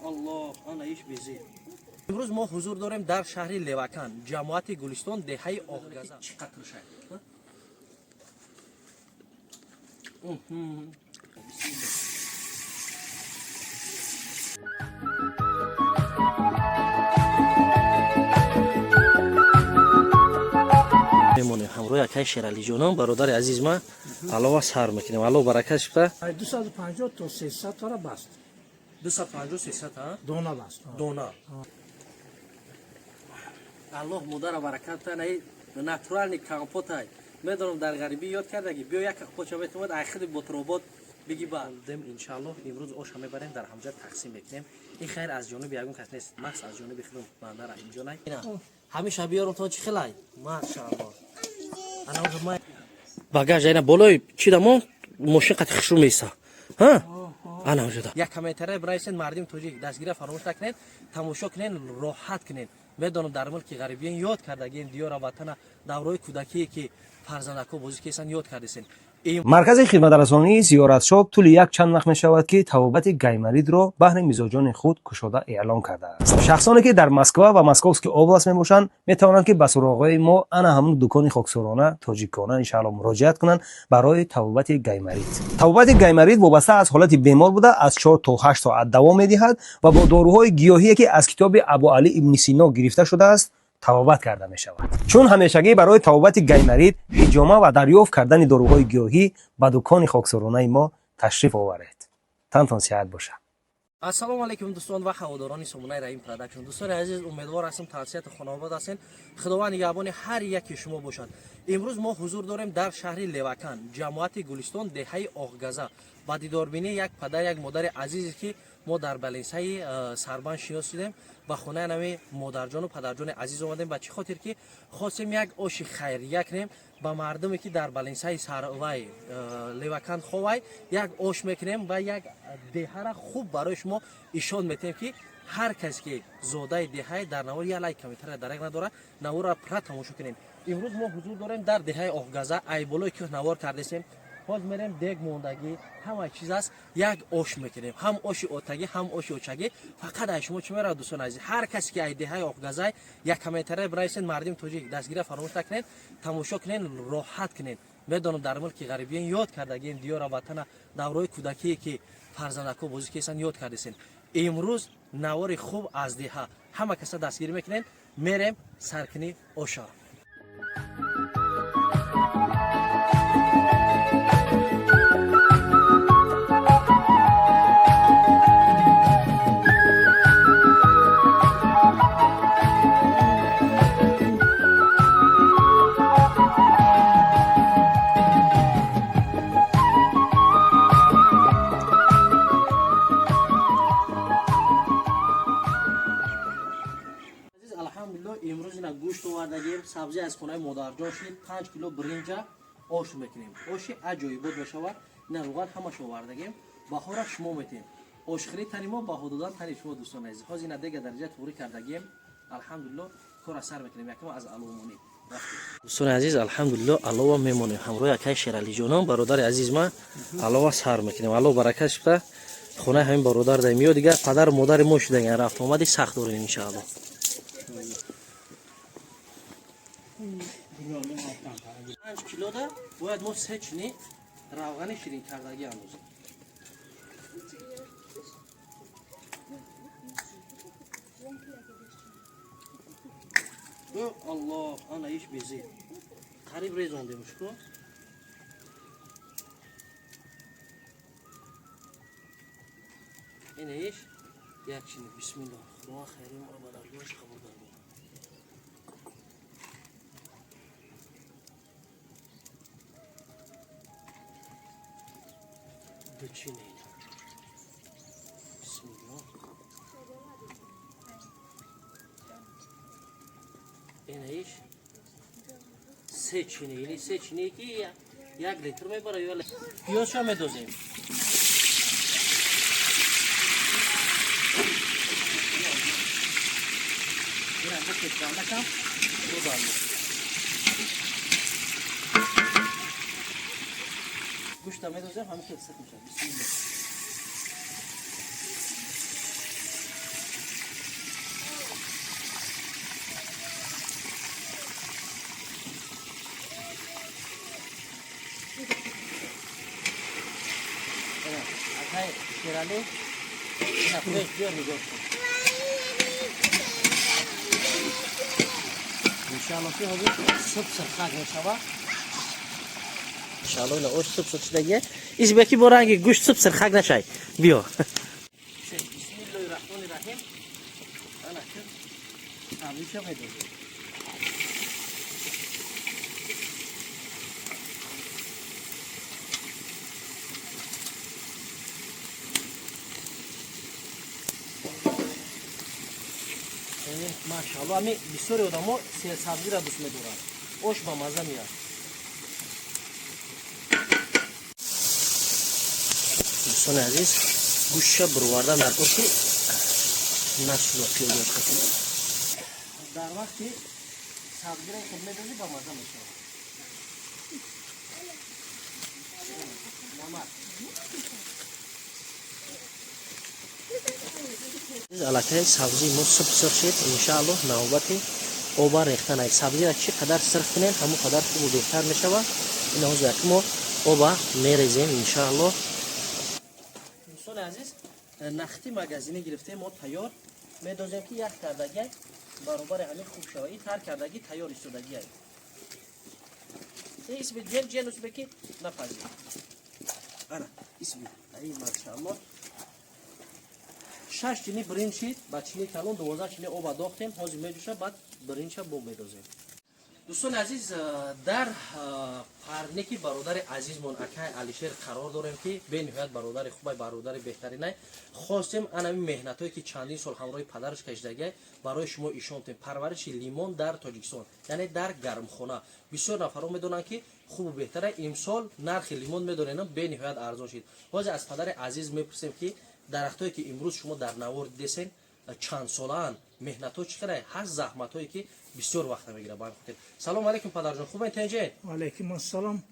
Аллоҳ, ана иш безӣ. Имрӯз мо ҳузур дорем дар шаҳри Левакан, ҷамоати Гулистон, деҳаи Оғгаза. Чӣ қадр шай? Мемонем ҳамроҳи акай Шералиҷонон, бародари азиз, ма алова сар мекунем. Алло баракат шуда. 250 то 300 тара баст. 250 300, ҳа? Дона баст. Дона. Аллоҳ модара баракат та, наи натуральный компотай. Медонам, дар ғарибӣ ёд кардаги, биё як компот метавонад ай худи бутерброд биги ба дем. Иншааллоҳ, имрӯз оша мебарем, дар ҳамҷа тақсим мекунем. Ин хайр аз ҷониби ягон кас нест, махс аз ҷониби худам банда Раҳимҷонай. Ҳамеша биёрам то чӣ хелай, машааллоҳ. Багаж айна болои чӣ дамон мошин қати хушрӯ меиса, ҳа, ана ҳамҷода. Як комментария бинависед, мардими тоҷик, дастгирия фаромӯш накунед, тамошо кунед, роҳат кунед. Медонам, дар мулки ғарибиен ёд кардагиен диёра, ватана, давраҳои кӯдакие ки фарзандако бозӣ кесанд, ёд кардесен. Маркази хидматрасонии Зиёратшоп тӯли як чанд вақт мешавад, ки табобати гайморитро баҳри мизоҷони худ кушода эълон кардааст. Шахсоне, ки дар Москва ва Московский область мебошанд, метавонанд, ки ба суроғаи мо, ана ҳамун дукони хоксорона тоҷикона, иншаалло, муроҷиат кунанд барои табобати гайморит. Табобати гайморит вобаста аз ҳолати бемор буда, аз 4 то 8 соат давом медиҳад ва бо доруҳои гиёҳие, ки аз китоби Абуалӣ ибни Сино гирифта шудааст, табобат карда мешавад. Чун ҳамешагӣ барои табобати гайморит, ҳиҷома ва дарёфт кардани доруҳои гиёҳӣ ба дукони хоксоронаи мо ташриф оваред. Тантон сиҳат бошад. Ассалому алайкум, дӯстон ва ҳаводорони сомонаи Раҳим Продакшн. Дӯстони азиз, умедвор ҳастам, тансиҳату хонавобод ҳастен. Худованд нигаҳбони ҳар яки шумо бошад. Имрӯз мо ҳузур дорем дар шаҳри Левакан, ҷамоати Гулистон, деҳаи Оғгаза, ба дидорбинии як падар, як модари азизе, ки мо дар балинсаи Сарбанд шинос шудем. Ба хонаи нами модарҷону падарҷони азиз омадем. Ба чӣ хотир? Ки хостем як оши хайрия кунем ба мардуме, ки дар балинсаи Сарвай Левакан ховай. Як ош мекунем ва як деҳара хуб барои шумо ишон метиҳем, ки ҳар касе ки зодаи деҳае, дар навор як лайк, комментария дарак надорад, наворро пурра тамошо кунем. Имрӯз мо ҳузур дорем дар деҳаи Оғгаза, айболое ки навор кардесем. Ҳоз мерем, дег мондагӣ, ҳама чиз аст, як ош мекунем, ҳам оши отагӣ, ҳам оши очагӣ. Фақат ай шумо чӣ меравад, дӯстони азиз? Ҳар касе ки ай деҳаи Оғгазай, як комментария бинависед, мардими тоҷик, дастгирия фаромӯш накунед, тамошо кунед, роҳат кунед. Медонам, дар мулки ғарибиен ёд кардагиен диёра, ватана, давраҳои кӯдакие ки фарзандако бозӣ кесанд, ёд кардесен. Имрӯз навори хуб аз деҳа, ҳама каса дастгирӣ мекунем, мерем саркунӣ оша. Азиз, алҳамдулилло, имрӯз ина гӯшт овардагим, сабзӣ аз хонаи модарҷон шид, 5 кило биринҷа ош мекунем. Оши аҷоибот мешавад. Ина равған, ҳамаш овардагим. Баҳора шумо метем. Ошхӯрӣ тани мо, баҳо додан тани шумо, дӯстони азиз. Ҳозир ина дега дараҷа туғрӣ кардагим. Алҳамдулилло, кора сар мекунем. Якама аз аловмонӣ. Дӯстони азиз, алҳамдулилло, алова мемонем ҳамроҳи акай Шералиҷонон, бародари азиз, ма алова сар мекунем. Алло баракат шуда, хонаи ҳамин бародар даем. Ё дигар падару модари мо шудаган, рафту омади сахт дорем, иншаалло. 5 килода бояд мо се чини равғани ширин кардагӣ андозем. Ё Аллоҳ, ана иш безӣ. Қариб резондемш ку. Ина иш як чини. Бисмиллоҳ, Худованд хайри моро ба даргоҳаш қабул гардонад. Ду чини. Бисмиллоҳ. Ина иш се чини, ини се чини, ки 1 литр мебара ё пиёзша медозем. Ина букет кам будармо. Гӯшта медозем, ҳамин хел сих мешавад. Бисмиллоҳ. Шералӣ, ина худаш биёр, нигоҳ кун. Иншаалло, ки ҳозир суб сирхак мешава. Иншаалло, ина ош суб сирх шудагия. Избеки бо ранги гӯшт суб сирхак нашай. Биё. Бисмиллоҳи раҳмони раҳим. Ана ки сабзиша медозем. Машаалло, ами бисёри одамо серсабзиро дӯст медоранд. Ош ба мазза меяд. Дӯстони азиз, гӯшша бировардан дар кор, ки насӯзад пиёзош. Дар вақти сабзиро хуб медозӣ, ба мазза мешавад. Намак. Аллакай сабзии мо суб сирх шид. Иншааллоҳ, навбати оба рехтан. Ай сабзиро чӣ қадар сирх кунем, ҳамон қадар хубу беҳтар мешавад. Ин ҳозир як мо оба мерезем, иншааллоҳ. Дӯстони азиз, нахти магазинӣ гирифтем мо, тайёр медозем, ки ях кардагиай, баробари ҳамин хуб шава. И тар кардагӣ, тайёр истодагиай. Исби ҷен ҷен усбе, ки напазӣ. Ана исби, ай, машааллоҳ, 6 чини биринҷ шид. Ба чини калон 12 чини оба дохтем. Ҳозир меҷӯша, баъд биринҷа бо медозем. Дӯстони азиз, дар парники бародари азизмон акай Алишер қарор дорем, ки бениҳоят бародари хубай, бародари беҳтаринай. Хостем анами меҳнатҳое, ки чандин сол ҳамроҳи падараш кашидагиай, барои шумо ишон кунем. Парвариши лимон дар Тоҷикистон, яъне дар гармхона. Бисёр нафарҳо медонанд, ки хубу беҳтара. Имсол нархи лимон, медонем, бениҳоят арзон шид. Ҳозир аз падари азиз мепурсем, ки дарахтое, ки имрӯз шумо дар навор дидесен, чанд солаанд, меҳнатҳо чӣ қадар ҳаст, заҳматҳое, ки бисёр вақта мегирад. Ба ҳамин хотир, салому алайкум, падарҷон, хубен, тенҷен? Алайкум ассалом.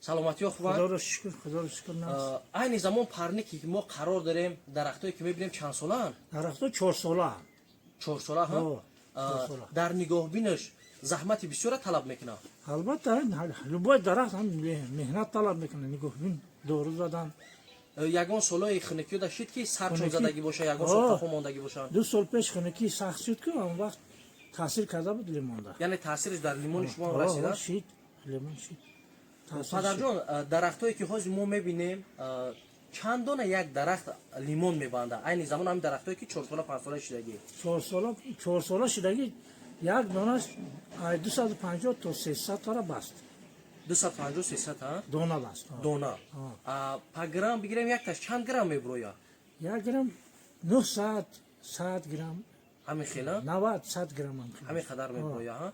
Саломатиҳо хубанд? Худоро шукр, худоро шукр, нағз. Айни замон парнике, ки мо қарор дорем, дарахтое, ки мебинем, чанд солаанд? Дарахтҳо 4 сола. 4 сола, ҳа? О, 4 сола. Дар нигоҳбинаш заҳмати бисёра талаб мекунад? Албатта, любой дарахт ҳам меҳнат талаб мекунад, нигоҳбин, дору задан. Ягон солҳои хунукиёда шид, ки сарчон Хунукӣ? задагӣ боша, ягон сол О. қафо мондагӣ бошанд? 2 сол пеш хунукӣ сахт шуд, ки он вақт таъсир карда буд лимонда. Яъне таъсираш дар лимони шумо ҳам расида? Шид, лимон шид. Таъсир шид. Падарҷон, дарахтое, ки ҳозир мо мебинем, чанд дона як дарахт лимон мебандад, айни замон ҳамин дарахтое, ки 4 сола, 5 сола шидагӣ? 4 сола, 4 сола шидагӣ, як донаш ай 250 то 300 тара баст. 250, 300, ҳа? Дона баст. О. Дона. О. Па грамм бигирем, якташ чанд грамм меброяд? 1 грамм 900, 100 грамм. Ҳамин хела? 90, 100 грамм ҳам хел. Ҳамин қадар меброяд, ҳа.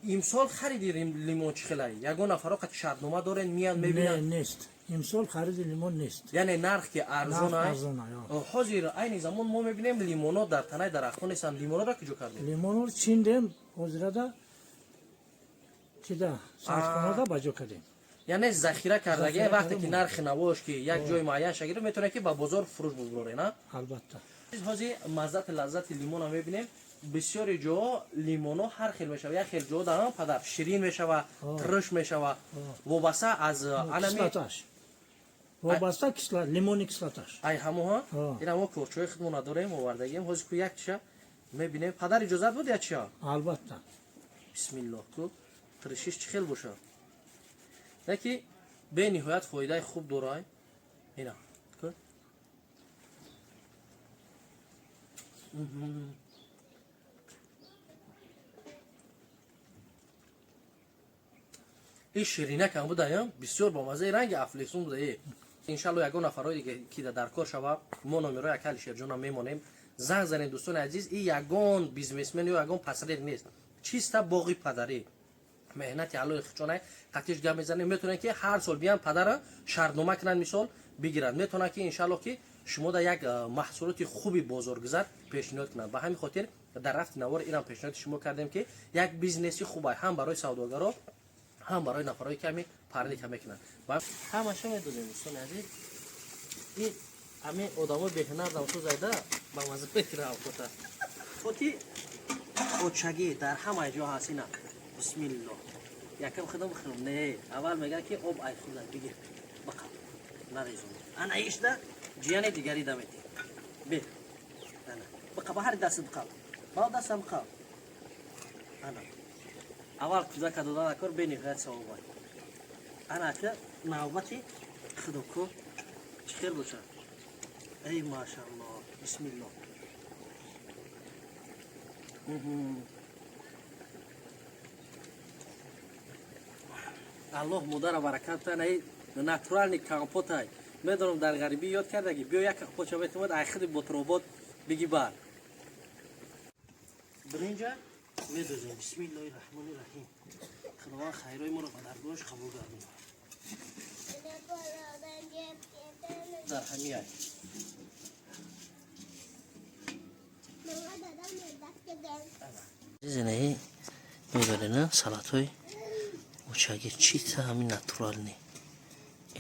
Имсол хариди лимон чӣ хелай? Ягон нафаро қати шартнома дорен, миянд, Не, мебинанд? нест, имсол хариди лимон нест. Яъне нарх ки арзон Нарх ай? арзон ай, о. Ҳозир айни замон мо мебинем, лимоно дар танаи дарахтон нестанд. Лимоноро куҷо кардем? Лимонро чиндем, ҳозирада чида, сардхонада ба ҷо кардем. Яъне захира кардаги. Захира Вақте ки кардем. нархи навош ки як ҷои муайян шагирд, метавонед, ки ба бозор фурӯш бубурорен, а? Албатта. Ҳозир маззати лаззати лимонро мебинем. Бисёри ҷоҳо лимоно ҳар хел мешава. Як хел ҷоҳо дар падар ширин мешава, трш мешава, вобаста аз анами Кислоташ вобаста, лимони кислоташ. Ай ҳамоҳа. О. Ина мо корчои худмона дорем, овардагием. Ҳозир ку як чиша мебинем. Падар, иҷозат буд як чиша? Албатта. Бисмиллоҳ, ку тришиш чӣ хел боша? Не ки бениҳоят фоидаи хуб дорай. Ина ку. Мгм. Ин ширинакам будаям, бисёр бомаззаи, ранги афлесун буда. Иншалло, ягон нафарҳои диге, ки дар кор шава, мо номерои ака Алишерҷонам мемонем, занг занем. Дӯстони азиз, и ягон бизнесмен ё ягон посредник нест, чиста боғи падарӣ, меҳнати ҳалоли хичонай. Қатиш гап мезанем, метавонед, ки ҳар сол биям, падара шартнома кунанд, мисол бигиранд. Метавонад, ки иншалло, ки шумо да як маҳсулоти хуби бозоргузар пешниҳод кунанд. Ба ҳамин хотир дар рафти навор инам пешниҳоди шумо кардем, ки як бизнеси хубай ҳам барои савдогаро, ҳам барои нафарое, ки ҳами парника мекунанд. Ҳамаша медозем, дӯстони азиз. И ҳамин одамои беҳунар дамсозайда ба маза мекунад авқота. Хоти очагӣ дар ҳамаи ҷо ҳаст. Ина, бисмиллоҳ, якам худам бихӯрам. Не, аввал мегӯяд, ки об ай хӯрда бигир, бақаб нарезон. Ана ишда. Ҷияни дигари даметем. Бе. Ана. Биқа, ба ҳар даст биқа. Ба дастам биқа. Ана. Аввал кӯдака додан акор бениҳоят савоб. Ана ака навбати худоко чӣ хел бошад? Эй машааллоҳ, бисмиллоҳ. Аллоҳ модара баракат тан ай натуральный компотай. Медонам дар ғарибӣ ёд кардаги биё як компотча метавонад ай худи Ботробод биги бар. Биринҷа медозем. Бисмиллоҳи раҳмони раҳим. Худованд хайрои моро ба даргоҳаш қабул гардонад. Дар ҳамияй. Зинаи мебарена салатҳои учаги чита ҳамин натуральный.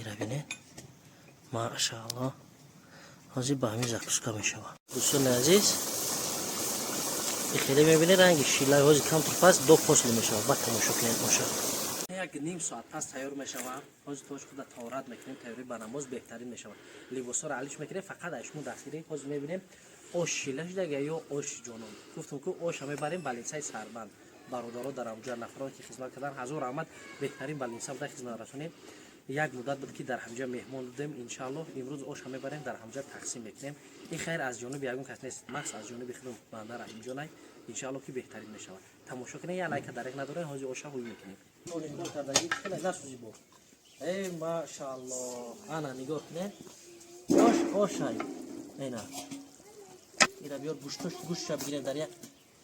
Ира бинед. Машааллоҳ. Ҳозир ба ҳамин закуска мешавад. Дӯстони азиз, хеле мебинед ранги шилай ҳозир камтар пас до посл мешавад. Баъд тамошо кунед оша. Як ним соат пас тайёр мешавад. Ҳозир тош худа таҳорат мекунем, тайёрӣ ба намоз беҳтарин мешавад. Либосҳоро алиш мекунем, фақат аз шумо дастгирӣ. Ҳозир мебинем ош шила шудага ё ош ҷонон. Гуфтам ку оша мебарем балинсаи Сарбанд. Бародаро дар ҳамҷа нафароне ки хизмат кардан, ҳазор раҳмат, беҳтарин балинса буда хизматрасонӣ. Як муддат буд ки дар ҳамҷа меҳмон будем. Иншааллоҳ имрӯз оша мебарем дар ҳамҷа тақсим мекунем. Ин хайр аз ҷониби ягон кас нест, махс аз ҷониби худам банда Раҳимҷонай. Иншааллоҳ ки беҳтарин мешавад. Тамошо кунед, як лайка дареғ надорем, ҳозир оша ҳуй мекунем. Насӯзи бо. Эй машааллоҳ. Ана нигоҳ кунед. Ош ошай. Ина. Ира биёр гӯштош гӯштша бигирем дар як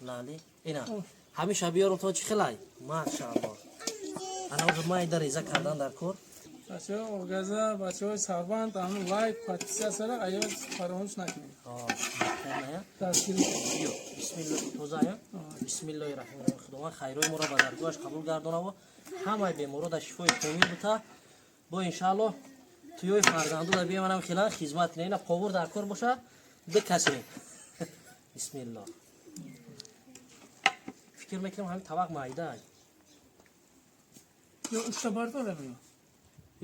лали. Ина. Ҳамеша биёрам то чӣ хелай? Машааллоҳ. Ана ҳозир майда реза кардан дар кор. Бачаҳои Оғгаза, бачаҳои Сарбанд, ҳамин лайк, подписаться аёз фаромӯш накунед. Дастгирӣ кунед. Биё, бисмиллоҳ тоза ая. Бисмиллоҳи раҳмони раҳим. Худованд хайрои моро ба даргоҳаш қабул гардонаву ҳамаи беморо дар шифои комил бута. Бо иншааллоҳ туёи фарзанду дар биёманам хелан хизмат кунем. Ина повар дар кор боша, ду касе. Бисмиллоҳ. Фикр мекунам ҳамин табақ майда. Ё учта бардорем ё?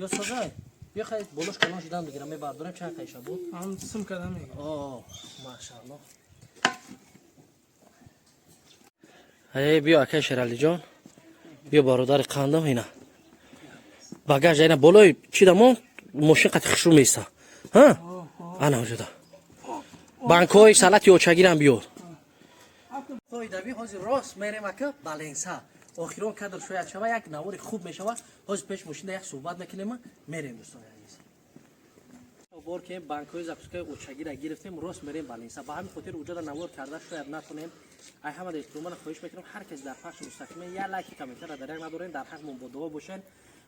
Ё созай. Биё хай болош калон шудан мегирам, мебардорем чанд қайша буд. Ҳам сим карда мегирам. О, машааллоҳ. Эй, биё акай Шералиҷон. Биё бародари қандам ина. Багаж ина болои чӣ дамон мошин қати хушрӯ меиста. Ҳа? Ана ҳоҷада. Банкҳои салати очагирам биёр. Қоидави ҳозир рост мерем ака баленса. Охирон кадр шояд шава як навори хуб мешава. Ҳозир пеш мошинда як суҳбат мекунем, мерем дӯстони азиз. Бор ки банкҳои закускаи очагира гирифтем, рост мерем баленса. Ба ҳамин хотир уҷода навор карда шояд натонем. Ай ҳама эҳтиромона хоҳиш мекунам ҳар кас дар пахши мустақиме як лайки комментара дар як надорем, дар ҳақмон бо дуо бошен.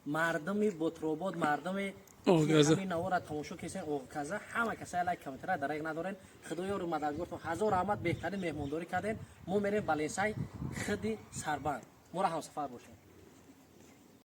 Мардуми Ботробод, мардуми Оғгаза. ҳамин навора тамошо кесен Оғказа, ҳама каса лайк комментара дар як надорен. Худоёру мададгортон, ҳазор раҳмат, беҳтарин меҳмондорӣ кардем. Мо мерем баленсай худи Сарбанд. Моро ҳамсафар бошед.